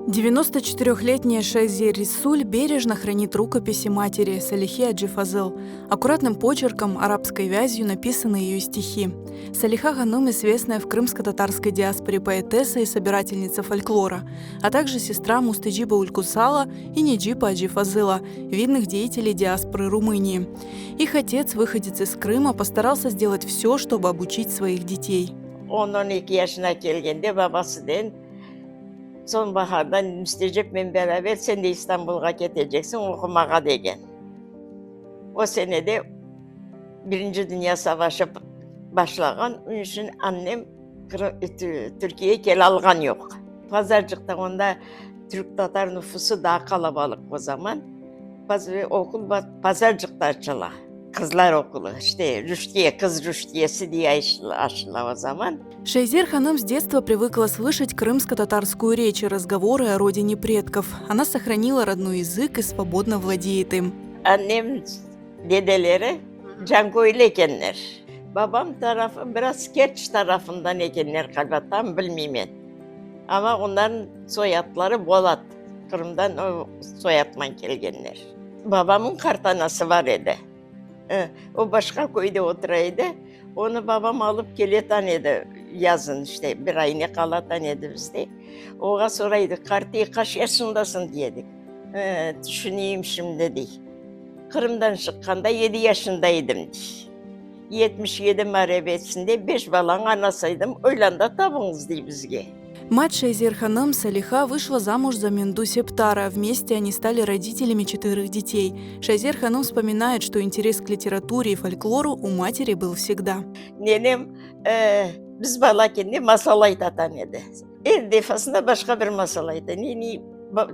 94-летняя Шайзер Рисуль бережно хранит рукописи матери Салихи Аджифазыл. Аккуратным почерком, арабской вязью написаны ее стихи. Салиха Ханум известная в крымско-татарской диаспоре поэтесса и собирательница фольклора, а также сестра Мустаджиба Улькусала и Неджипа Аджифазыла, видных деятелей диаспоры Румынии. Их отец, выходец из Крыма, постарался сделать все, чтобы обучить своих детей. On-on eki yaşına kelgende babasınen Soñbaharda Müstecipnen beraber sen de İstanbulğa keteceksiñ oqumağa degen. O sene de Birinci Dünya Savaşı başlağan, onıñ içün annem Türkiyege kelalğan yoq. Pazarcıqta onda türk-tatar nüfusı daa qalabalıq o zaman. Okul Pazarcıqta açıla, qızlar okulu, işte rüşdiye, qız rüşdiyesi diye açıla o zaman. Шайзер Ханım с детства привыкла слышать крымско-татарскую речь и разговоры о родине предков. Она сохранила родной язык и свободно владеет им. Annem dedeleri Canköylü ekenler. Babam tarafı biraz Kerç tarafından ekenler ğaliba, tam bilmeymen. Amma onların soyadları Bolat, Qırımdan o soyadman kelgenler. Babamıñ qartanası bar edi. O başqa köyde otura edi. Onı babam alıp keletan edi yazın, işte, bir ay ne qalatan edi bizde. Oğa soray edik, qartiy, qaç yaşındasıñ, dey edik. Tüşüneyim şimdi, dey. Qırımdan çıqqanda yedi yaşında edim, dey. 77 muarebesinde beş balanıñ anası edim, oylan da tapıñız, dey bizge. Мать Шайзер Ханım Салиха вышла замуж за Менду Септара. Вместе они стали родителями четверых детей. Шайзер Ханım вспоминает, что интерес к литературе и фольклору у матери был всегда. Nenem biz bala ekende masal aytatan edi. Er defasında başqa bir masal ayta. Neniy,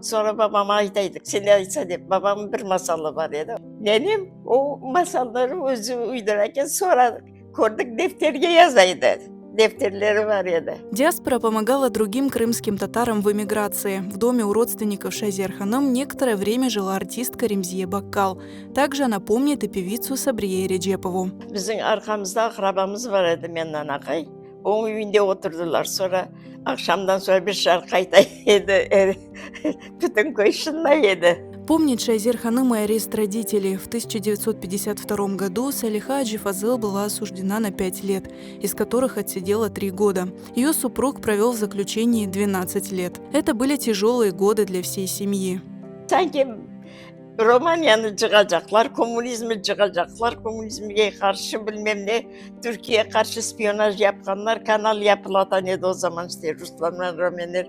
soñra babama ayta edik, sen de aytsa dep. Babamnıñ bir masalı bar edi. Nenem o masalları özü uydura eken, soñra Kördik, defterge yaza edi, defterleri bar edi. Диаспора помогала другим крымским татарам в эмиграции. В доме у родственников Шайзер Ханım некоторое время жила артистка Ремзие Баккал. Также она помнит и певицу Сабрие Реджепову. Bizim arqamızda aqrabamız bar edi, Mennan aqay. Onıñ üyünde oturdılar. Sonra aqşamdan soñ bir şarqı ayta edi, bütün köy şınlay edi. Помнит Шайзер Ханım и арест родителей. В 1952 году Салиха Аджифазыл была осуждена на 5 лет, из которых отсидела 3 года. Ее супруг провел в заключении 12 лет. Это были тяжелые годы для всей семьи. Sanki Romaniyanı cığacaqlar, kommunizmni cığacaqlar, kommunizmge qarşı bilmem ne, Türkiyege qarşı spiyonaj yapqanlar, kanal yapılatan edi o zaman, işte ruslarnen romenler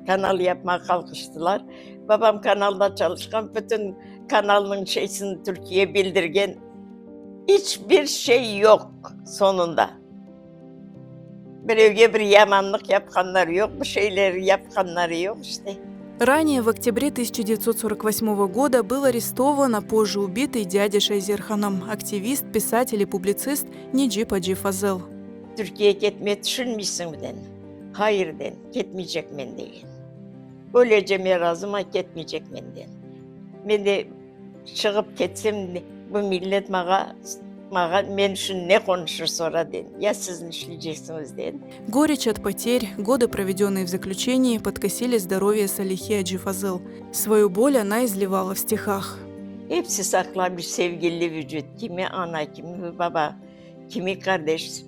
kanal yapmağa qalqıştılar. Babam kanalda çalışqan, bütün kanalnıñ şeysini Türkiye bildirgen. İç bir şey yoq soñunda. Birevge bir yamanlıq yapqanları yoq, bir şeyler yapqanları yoq işte. Ранее, в октябре 1948 года, был арестован, а позже убит и дядя Шайзер Ханım, активист, писатель и публицист Неджип Аджи Фазыл. Türkiyege ketme tüşünmeysiñmi den? Hayır den, ketmeycekmen degen. Öleceme razıma, ketmeycekmen den. Men de Çıqıp ketsem, bu millet mağa, mağa, men içün ne qonuşır sonra, den. Ya siz nişleyceksiñiz, den. Горечь от потерь, годы, проведенные в заключении, подкосили здоровье Салихи Аджифазыл. Свою боль она изливала в стихах. Episi saqlamış sevgili vücut, kimi ana, kimi baba, kimi qardeş.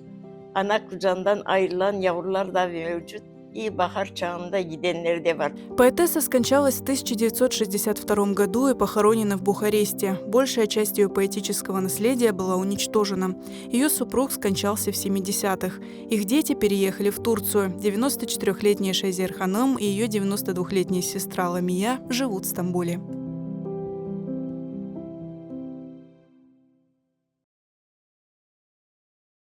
Ana qucağından ayırılan yavrular da mevcut. İ bahar çağında gidenler de bar. Поэтесса скончалась в 1962 году и похоронена в Бухаресте. Большая часть ее поэтического наследия была уничтожена. Ее супруг скончался в 70-х. Их дети переехали в Турцию. 94-летняя Шайзер Ханım и ее 92-летняя сестра Ламия живут в Стамбуле.